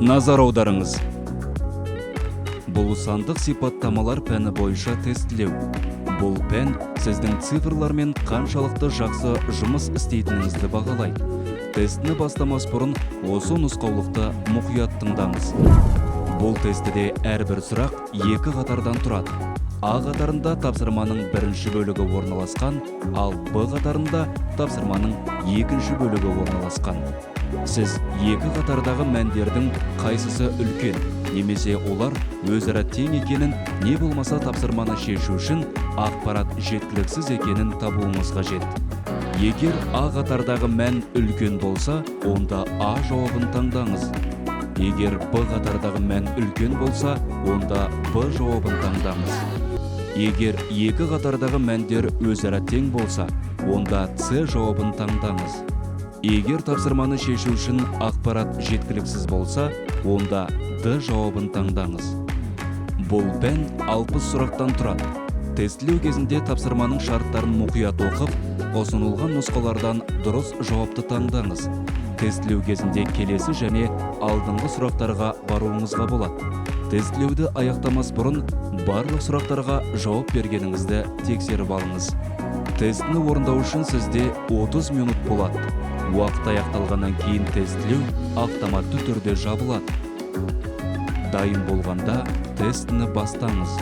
Назар аударыңыз! Бұл сандық сипаттамалар пәні бойынша тестілеу. Бұл пән сіздің цифрлармен қаншалықты жақсы жұмыс істейтініңізді бағалайды. Тестіні бастамас бұрын осы нұсқаулықты мұқият тыңдаңыз. Бұл тестіде әрбір сұрақ екі қатардан тұрады. А қатарында тапсырманың бірінші бөлігі орналасқан, ал Б қатарында тапсырманың екінші бөлігі орналасқан. Сіз екі қатардағы мәндердің қайсысы үлкен немесе олар өзара тең екенін, не болмаса тапсырманы шешу үшін ақпарат жеткіліксіз екенін табуыңыз қажет. Егер А қатардағы мән үлкен болса, онда А жауабын таңдаңыз. Егер Б қатардағы мән үлкен болса, онда Б жауабын таңдаңыз. Егер екі қатардағы мәндер өзара тең болса, онда С жауабын таңдаңыз. Егер тапсырманы шешу үшін ақпарат жеткіліксіз болса, онда Д жауабын таңдаңыз. Бұл пән 60 сұрақтан тұрады. Тестілеу кезінде тапсырманың шарттарын мұқият оқып, ұсынылған нұсқалардан дұрыс жауапты таңдаңыз. Тестілеу кезінде келесі және алдыңғы сұрақтарға баруыңызға болады. Тестілеуді аяқтамас бұрын барлық сұрақтарға жауап бергеніңізді тексеріп алыңыз. Тестіні орындау үшін сізде 30 минут болады. Уақыт аяқталғаннан кейін тестілеу автоматты түрде жабылады. Дайын болғанда тестіні бастаңыз.